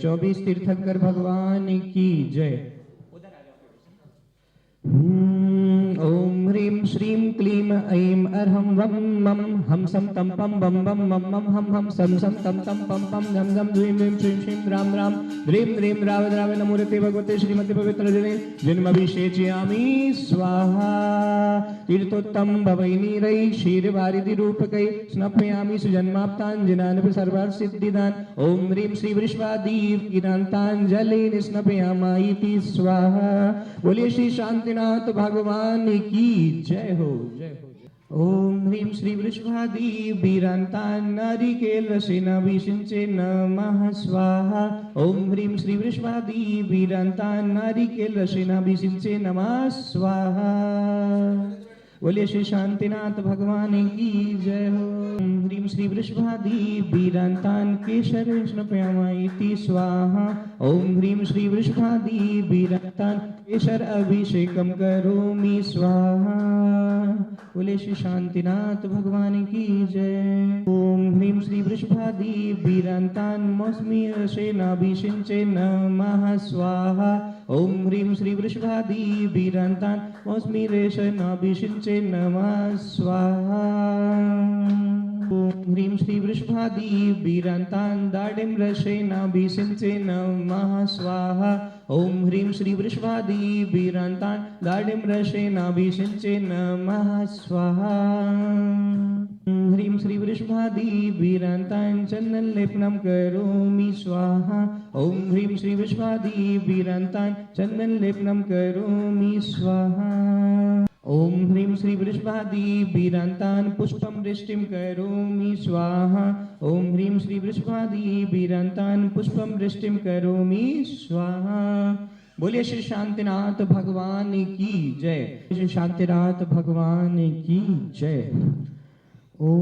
24 तीर्थंकर भगवान की जय। ओम ह्रीं श्रीं क्लीं ऐं अर्हं वं मं हं सं तं पं बं बं मं मं हं हं सं सं तं तं पं पं झं झं द्रीं द्रीं श्रीं श्रीं द्रां द्रां द्रीं द्रीं द्राव द्राव नमोरते भगवते श्रीमते पवित्रजने जन्मभिषेचयामि स्वाहा। तीर्थोत्तम भवैनीरै क्षीरवारिधिरूपकै स्नपयामि सुजन्माप्ताञ्जनानपि सर्वार्थ सिद्धिदान। ओम ह्रीं श्री वृषभादीव गिरान्ताञ्जलिं स्नपयामाइति स्वाहा। बोलिए श्री शांतिनाथ भगवान की जय हो, जय हो। ओम ह्रीं श्री वृषभादि वीरांतान नारिकेल रसेनाभिषिंचे नमः स्वाहा। ओम ह्रीं श्री वृषभादि वीरांतान नारिकेल रसेनाभिषिंचे नमः स्वाहा। बोलिए श्री शांतिनाथ भगवान की जय हो। ओम ह्रीं श्री वृषभादि वीरांतान केशर स्नपयामाइति स्वाहा। ओम ह्रीं श्री वृषभादि वीरांतान केशर अभिषेकम करोमि स्वाहा। बोले श्री शांतिनाथ भगवान की जय। ओम ह्रीं श्री वृषभादि वीरांतान मौसमी रसेनाभिषिंचे नमः स्वाहा। ओम ह्रीं श्री वृषभादि वीरांतान मौसमी रसेनाभिषिंचे नमः स्वाहा। ओम ह्रीं श्री वृषभादि वीरांतान दाडिम रसेनाभिषिंचे नमः स्वाहा। ओम ह्रीं श्री वृषभादि वीरांतान दाडिम रसेनाभिषिंचे नमः स्वाहा। ह्रीं श्री वृषभादि वीरांतान चंदन लेपनम करोमि स्वाहा। ओम ह्रीं श्री वृषभादि वीरांतान चंदन लेपनम करोमि स्वाहा। ओम ह्रीं श्री वृषभादि वीरांतान पुष्पम वृष्टिं करोमि स्वाहा। ओम ह्रीं श्री वृषभादि वीरांतान पुष्पम वृष्टिं करोमि स्वाहा। बोलिए श्री शांतिनाथ भगवान की जय। श्री शांतिनाथ भगवान की जय। ओम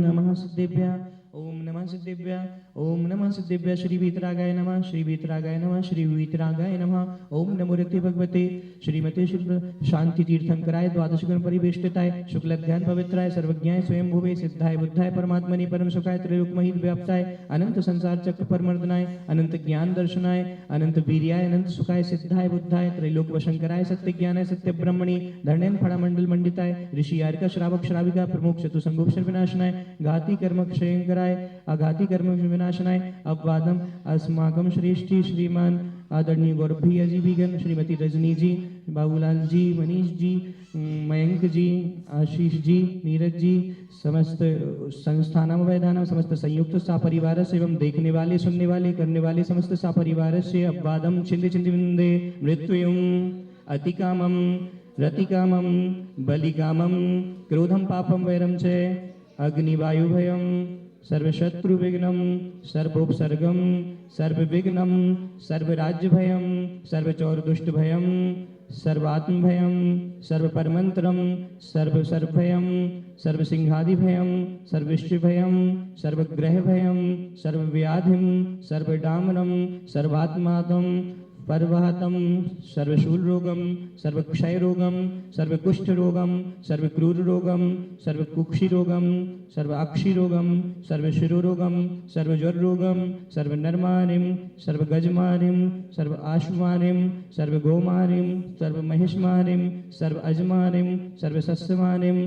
नमः सिद्धेभ्यः, ओम नमः सिद्धेभ्यः, ओम नमः सिद्धेभ्यः। श्री वीतरागाय नमः, श्री वीतरागाय नमः, श्री वीतरागाय नमः। ओम नमो रति भगवते श्रीमते श्री शांति तीर्थंकराय द्वादश गुण परिवेष्टिताय शुक्ल ध्यान पवित्राय सर्वज्ञाय स्वयंभुवे सिद्धाय बुद्धाय परमात्मनि परम सुखाय त्रिलोकमहित व्याप्ताय अनंत संसार चक्र परमर्दनाय अनंत ज्ञान दर्शनाय अनंत वीर्याय अनंत सुखाय सिद्धाय बुद्धाय त्रैलोक वशंकराय सत्य ज्ञानाय सत्य ब्रह्मणि धरणेन फणामंडल मंडिताय ऋषि यारिका श्रावक श्राविका प्रमुख चतुसंगोपसर विनाशनाय घाती कर्म क्षयंकराय अघाती कर्म विनाशनाय अपवादम अस्माकं श्रेष्ठी श्रीमान आदरणीय गौरव भैया जी बीगन, श्रीमती रजनी जी, बाबूलाल जी, मनीष जी, मयंक जी, आशीष जी, नीरज जी, समस्त संस्थानाम वैधानाम समस्त संयुक्त सापरिवार से एवं देखने वाले सुनने वाले करने वाले समस्त सापरिवार से अपवादम छिंद छिंद विंदे मृत्युम अतिकामम रतिकामम बलिकामम क्रोधम पापम वैरम च अग्निवायुभयम सर्वशत्रुविघ्नं सर्वोपसर्गं सर्वविघ्नं सर्वराज्यभयं सर्वचौरदुष्टभयं सर्वात्मभयं सर्वपरमन्त्रं सर्वसर्वभयं सर्वसिंहादिभयं सर्वविष्णुभयं सर्वग्रहभयं सर्वव्याधिं सर्वडामनं सर्वात्मातं परवाहतं सर्वशूलरोगं सर्वक्षयरोगं सर्वकुष्ठरोगं सर्वक्रूररोगं सर्वकुक्षिरोगं सर्वाक्षिरोगं सर्वशिरोरोगं सर्वज्वररोगं सर्वनर्मारिं सर्वगजमारिं सर्व आश्वमारिं सर्वगोमारिं सर्वमहिषमारिं सर्व अजमारिं सर्वसस्यमारिं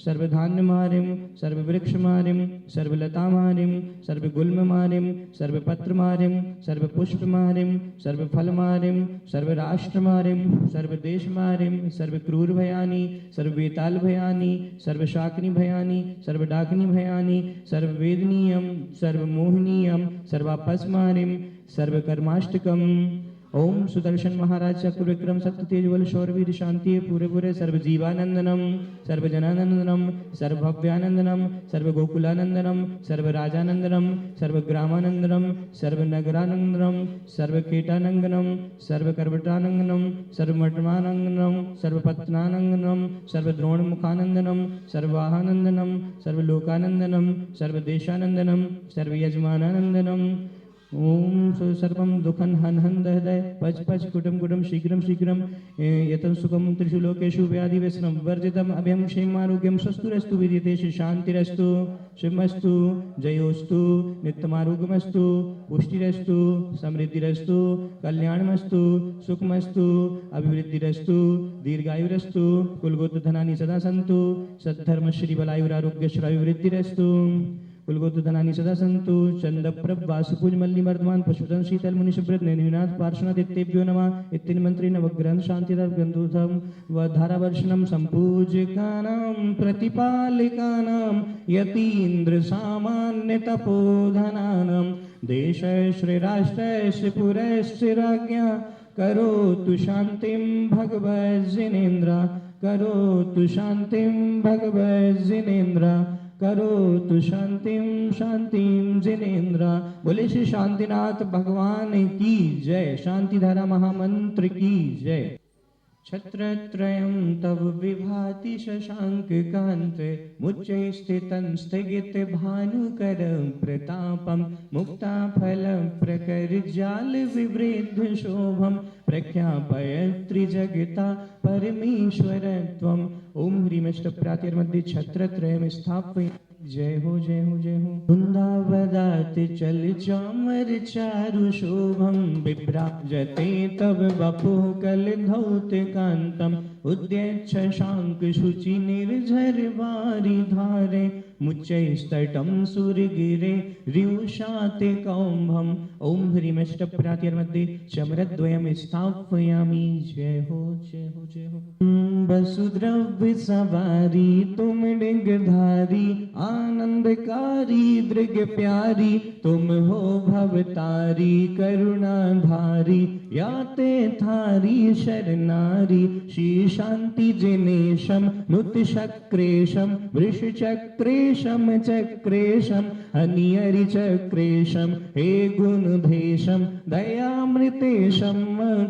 सर्वधान्यमारिं सर्ववृक्षमारिं सर्वलतामारिं सर्वगुल्ममारिं सर्वपत्रमारिं सर्वपुष्पमारिं सर्वफलमारिं सर्वराष्ट्रमारिं सर्वदेशमारिं सर्वक्रूरभयानि सर्ववेतालभयानि सर्वशाकिनीभयानि सर्वडाकिनीभयानि सर्ववेदनीयं सर्वमोहनीयं सर्वापस्मारिं सर्वकर्माष्टकम्। ओम सुदर्शन महाराज चक्र विक्रम सत्य तेज बल शौर्यवीर शांति पूरे पूरे सर्वजीवानंदनम सर्वजनानंदनम सर्वभव्यानंदनम सर्वगोकुलानंदनम सर्वराजानंदनम सर्वग्रामानंदनम सर्वनगरानंदनम सर्वकेटानंदनम सर्वकर्वटानंदनम सर्वमठमानंदनम सर्वपत्नानंदनम सर्वद्रोणमुखानंदनम सर्वाहानंदनम सर्वलोकानंदनम सर्वदेशानंदनम सर्वयजमानानंदनम। ओम सर्वं दुःखं हन हन दह दह पच पच कुटुम कुटुम शीघ्रं शीघ्रं यतं सुखं त्रिषु लोकेषु व्याधिव्यसनं वर्जितम् अभयं क्षेमारोग्यं स्वस्तुरस्तु विद्यते शान्तिरस्तु शिवमस्तु जयोस्तु नित्यमारोग्यमस्तु पुष्टिरस्तु समृद्धिरस्तु कल्याणमस्तु सुखमस्तु अभिवृद्धिरस्तु दीर्घायुरस्तु कुलगोत्रधनानि सदा सन्तु सद्धर्म श्रीबलायुरारोग्यश्रायुवृद्धिरस्तु कुलगोत्रधनानि सदा सन्तु चंद्रप्रभ वासुपूज मल्ली मर्दमान पशुधन शीतल मुनि सुब्रत नैनाथ पार्श्वनाथ इत्येभ्यो नमः। इत्तिन मंत्री नवग्रंथ शांतिदास ग्रंथोधम व धारावर्षणम संपूजकानां प्रतिपालिकानां यतीन्द्र सामान्य तपोधनानां देशश्री राष्ट्रस्य पुरस्य राज्ञा करोतु शान्तिं भगवज्जिनेन्द्र करोतु शान्तिं भगवज्जिनेन्द्र करोतु शांतिं शांतिं जिनेन्द्र। बोले श्री शांतिनाथ भगवान की जय। शांतिधारा महामंत्र की जय। छत्रत्रयं तव विभाति शशांक कांत मुच्चै स्थितं स्थगित भानुकर प्रतापं मुक्ताफल प्रकर जाल विवृद्ध शोभं प्रख्यापय त्रिजगता परमेश्वरत्वं। ओम ह्रीं अष्टप्रातिर्मध्ये छत्रत्रयं स्थापय। जय हो जय हो जय हो। वृंदावदात चल चामर चारु शोभम विभ्राजते तव वपुः कल धौत कांतम उद्यच्छ शशांक शुचि निर्झर वारि धारे मुच्चैस्तटं सुरगिरे रिउषाते कौम्भम। ओम ह्रीं अष्टप्रातिर्मध्ये चमरद्वयं स्थापयामि। जय हो जय हो जय हो। वसुद्रव्य सवारी तुम डिंगधारी आनंदकारी दृग प्यारी तुम हो भवतारी करुणाधारी याते थारी शरणारी श्री शांति जिनेशम नुत शक्रेशम वृषचक्रेशम चक्रेशम हनिहरि चक्रेशम हे गुणधेशम दयामृतेशम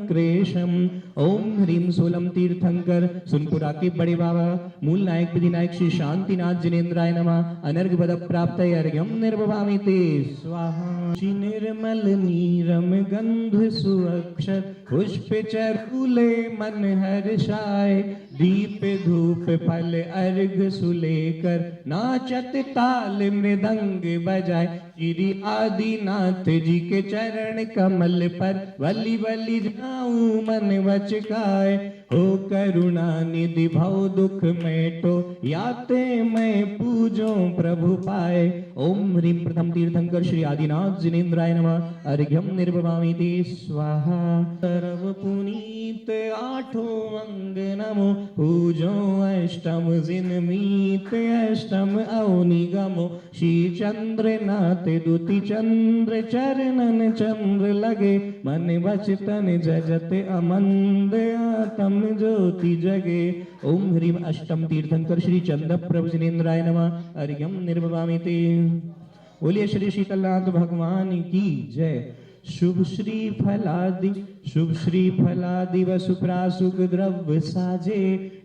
क्रेशम। ओम ह्रीं सोलम तीर्थंकर सुनपुरा के बड़े बाबा मूल नायक विधि नायक श्री शांतिनाथ जिनेन्द्राय नमः। अनर्घ पद प्राप्त अर्घ्यम निर्भवामि ते स्वाहा। श्री निर्मल नीरम गंध सुअक्षर पुष्प चरुले मन हर्षाए दीप धूप फल अर्घ सुलेकर नाचत ताल मृदंग बजाए श्री आदिनाथ जी के चरण कमल पर वली वली जाऊं मन वचकाए। हो करुणा निधि भव दुख मेटो याते मैं पूजो प्रभु पाए। ओम ह्रीं प्रथम तीर्थंकर श्री आदिनाथ जिनेन्द्राय नमः। अर्घ्यम निर्भवामि ते स्वाहा। सर्व पुनीत आठों अंग नमो पूजो अष्टम जिनमीत अष्टम अवनिगमो श्री चंद्रनाथ दुति चंद्र चरणन चंद्र लगे मन बचतन जजत अमंद आत्म ज्योति जगे। ओम ह्रीं अष्टम तीर्थंकर श्री चंद्र प्रभु जिनेन्द्राय नमः। अर्घ्यम निर्भवामि ते। बोलिए श्री शीतलनाथ भगवान की जय। शुभ श्री फलादि शुभ श्री फलादि वसुप्रासुक द्रव्य साजे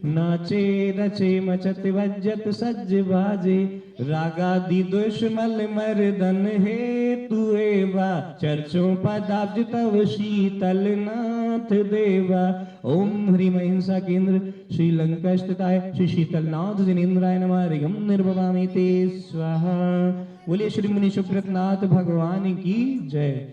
नाचे रचे मचत वज्जत सज्ज बाजे रागादि दुश्मल मर्दन हे तुएवा चर्चों पदाब्ज तव शीतल नाथ देवा। ओम ह्रीं अहिंसा केंद्र श्रीलंका स्थिताय श्री शीतलनाथ जिनेन्द्राय नमः। अर्घ्यम निर्भवामि ते स्वाहा। बोलिए श्री मुनि सुब्रतनाथ भगवान की जय।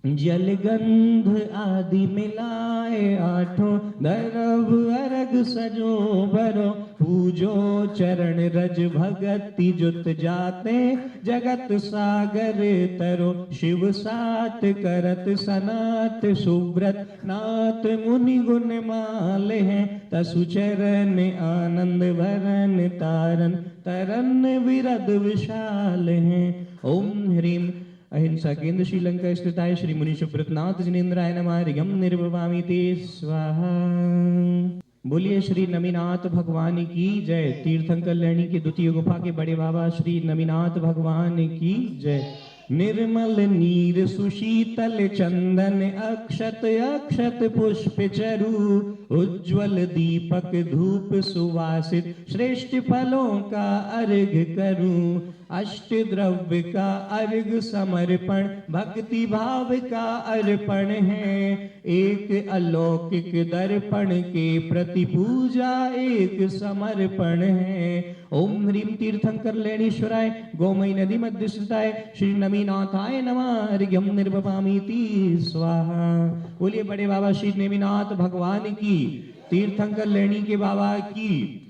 जल गंध आदि मिलाए आठों दरब अरग सजो भरो पूजो चरण रज भगति जुत जाते जगत सागर तरो शिव सात करत सनात सुव्रत नाथ मुनि गुण माल हैं तसु चरण आनंद भरन तारन तरन विरद विशाल हैं। ओम ह्रीं अहिंसा केंद्र श्रीलंका स्थिताय श्री मुनि सुब्रतनाथ जिनेन्द्राय नमः। अर्घ्यम निर्भवामि ते स्वाहा। बोलिए श्री नमीनाथ भगवान की जय। तीर्थंकर लेणी के द्वितीय गुफा के बड़े बाबा श्री नमीनाथ भगवान की जय। निर्मल नीर सुशीतल चंदन अक्षत अक्षत पुष्प चरु उज्ज्वल दीपक धूप सुवासित श्रेष्ठ फलों का अर्घ करूं। अष्ट द्रव्य का अर्घ समर्पण भक्ति भाव का अर्पण है। एक अलौकिक दर्पण के प्रति पूजा एक समर्पण है। ओम ह्रीं तीर्थंकर लेणीश्वराय गोमयी नदी मध्य स्थिताय श्री नमीनाथाय नमः। अर्घ्यम निर्वपामीति स्वाहा। बोलिए बड़े बाबा श्री नेमिनाथ भगवान की, तीर्थंकर लेणी के बाबा की।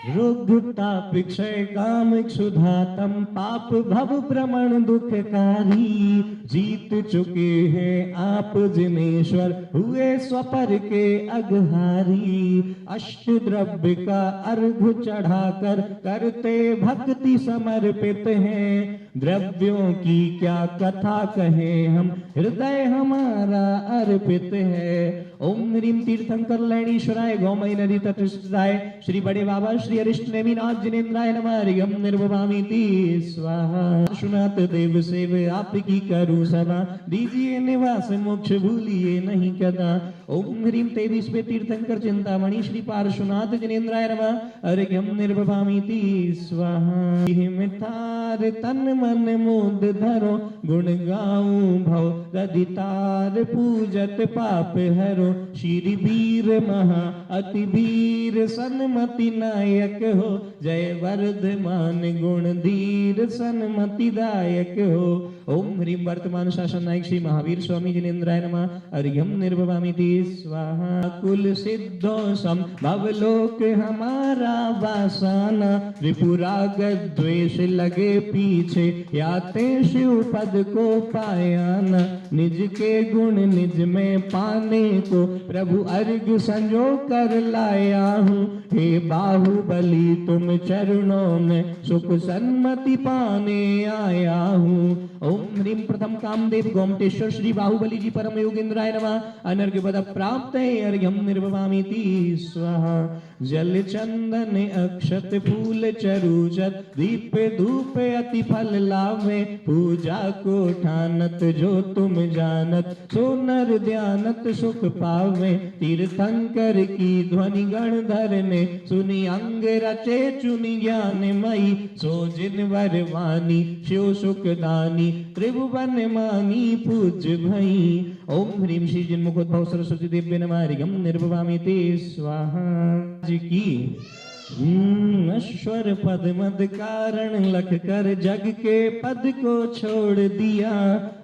रोग ताप क्षय काम क्षुधातम पाप भव भ्रमण दुखकारी, जीत चुके हैं आप जिनेश्वर हुए स्वपर के अघहारी। अष्ट द्रव्य का अर्घ चढ़ाकर करते भक्ति समर्पित हैं। द्रव्यों की क्या कथा कहें हम, हृदय हमारा अर्पित है। ओम ह्रीं तीर्थंकर लैणीश्वराय गौमयी नदी तटस्थाय श्री बड़े बाबा श्री अरिष्ट नेमिनाथ जिनेन्द्राय नमः। हरियम निर्भवामिति स्वाहा। सुनाथ देव सेव आपकी करूं सदा, दीजिए निवास मोक्ष भूलिए नहीं कदा। ओम ह्रीं तेवीसवे तीर्थंकर चिंतामणि श्री पार्श्वनाथ जिनेन्द्राय नमः। अर्घ्यम निर्भवामिति स्वाहा। हिमतार तन मन मोद धरो, गुण गाऊं भव दधितार पूजत पाप हरो। श्री वीर महा अति वीर सन्मति नायक हो, जय वर्धमान गुण धीर सन्मति दायक हो। ओम ह्रीं वर्तमान शासन नायक श्री महावीर स्वामी जिनेन्द्राय नमः। अर्घ्यम निर्भवामिति स्वाहा। कुल सिद्धो सम भवलोक हमारा वासाना, त्रिपुराग द्वेष लगे पीछे याते शिव पद को पायाना। निज के गुण निज में पाने को प्रभु अर्घ संजो कर लाया हूँ। हे बाहुबली तुम चरणों में सुख सन्मति पाने आया हूँ। ओम ह्रीं प्रथम कामदेव गोमटेश्वर श्री बाहुबली जी परम योगेंद्राय नमः। अनर्घ्य पद प्राप्त अर्घ्यम निर्भवामिति स्वाहा। जल चंदन अक्षत फूल चरुचत दीप धूप अति फल लावे। पूजा को ठानत जो तुम जानत, सो नर ध्यानत सुख पावे। तीर्थंकर की ध्वनि गणधर ने सुनी, अंग रचे चुनि ज्ञान मई। सो जिन वरवानी शिव सुखदानी, त्रिभुवन मानी पूज भई। ओम ह्रीं श्री जिन्मुखोद्भव सरस्वती दिव्य नमः। हरिगम निर्भवामिति स्वाहा। जी की नश्वर पद मद कारण लख कर जग के पद को छोड़ दिया।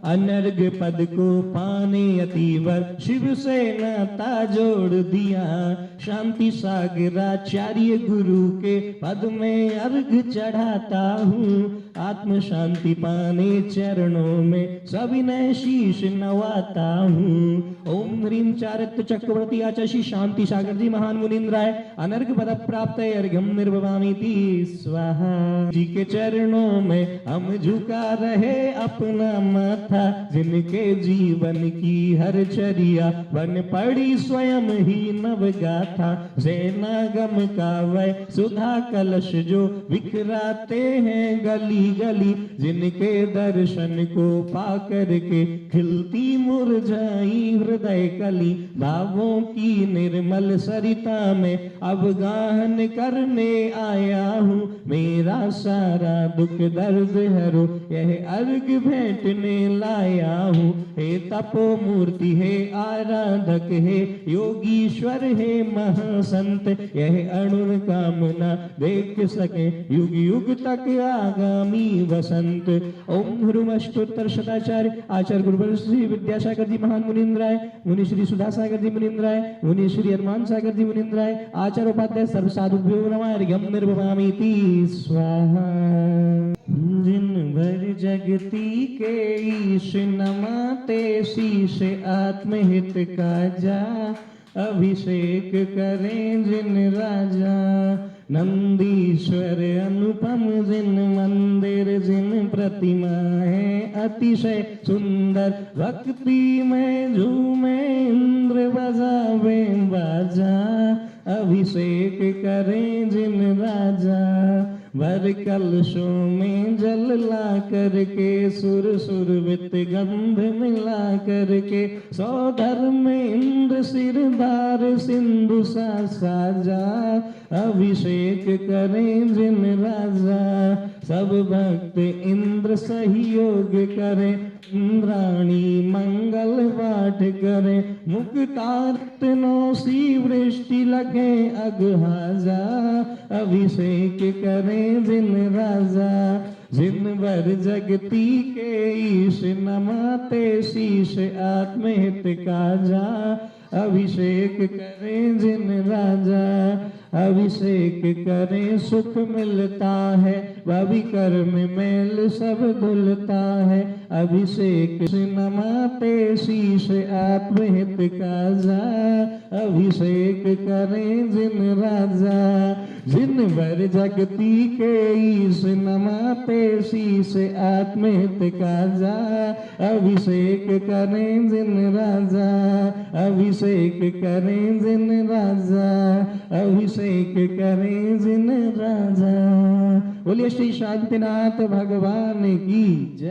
अनर्घ पद को पाने अतिवर शिव से नाता जोड़ दिया। शांति सागराचार्य गुरु के पद में अर्घ चढ़ाता हूँ। आत्म शांति पाने चरणों में सविनय शीश नवाता हूँ। ओम ह्रीं चारित्र चक्रवर्ती आचार्य श्री शांति सागर जी महान मुनीन्द्राय अनर्घ पद प्राप्त अर्घ्यम निर्भवामिति स्वाहा। जी के चरणों में हम झुका रहे अपना माथा, जिनके जीवन की हर चरिया बन पड़ी स्वयं ही नव गाथा। जैनागम का वह सुधा कलश जो बिखराते हैं गली गली, जिनके दर्शन को पा करके खिलती मुरझाई हृदय कली। भावों की निर्मल सरिता में अवगाहन करने आया हूँ, मेरा सारा दुख दर्द हरो यह अर्घ भेंटने लाया हूँ। हे तपो मूर्ति हे आराधक हे योगीश्वर हे महासंत, यह अणुर कामना देख सके युग युग तक आगामी वसंत। ओम ह्रूम अष्टोत्तर शताचार्य आचार्य गुरुवर श्री विद्यासागर जी महान मुनीन्द्राय, मुनि श्री सुधा सागर जी मुनीन्द्राय, मुनि श्री हनुमान सागर जी मुनीन्द्राय, आचार्य उपाध्याय सर्व साधुभ्यो नमः। अर्घ्यम निर्भवामिति स्वाहा। जिन भर जगती के ईश नमाते शीश आत्महित का जा, अभिषेक करें जिन राजा। नंदीश्वर अनुपम जिन मंदिर जिन प्रतिमा है अतिशय सुंदर, भक्ति में झूमे इंद्र बजावे बाजा, अभिषेक करें जिन राजा। भर कलशों में जल ला करके सुर सुरवित गंध मिला करके, सौधर्म इंद्र सिरदार सिंधु सा साजा, अभिषेक करें जिन राजा। सब भक्त इंद्र सहयोग करें, इंद्राणी मंगल पाठ करें। मुक्तारत्नों सी वृष्टि लगे अगहाजा, अभिषेक करें जिन राजा। जिन वर जगती के ईश नमाते शीश आत्महित काजा, अभिषेक करें जिन राजा। अभिषेक करें सुख मिलता है, भवि कर्म मेल सब धुलता है। अभिषेक नमाते शीश आत्महित काजा, अभिषेक करें जिन राजा। जिन वर जगती के ईश नमाते शीश आत्महित काजा, अभिषेक करें जिन राजा। अभिषेक करें जिन राजा, अभिषेक करें जिन राजा। बोलिए श्री शांतिनाथ भगवान की जय।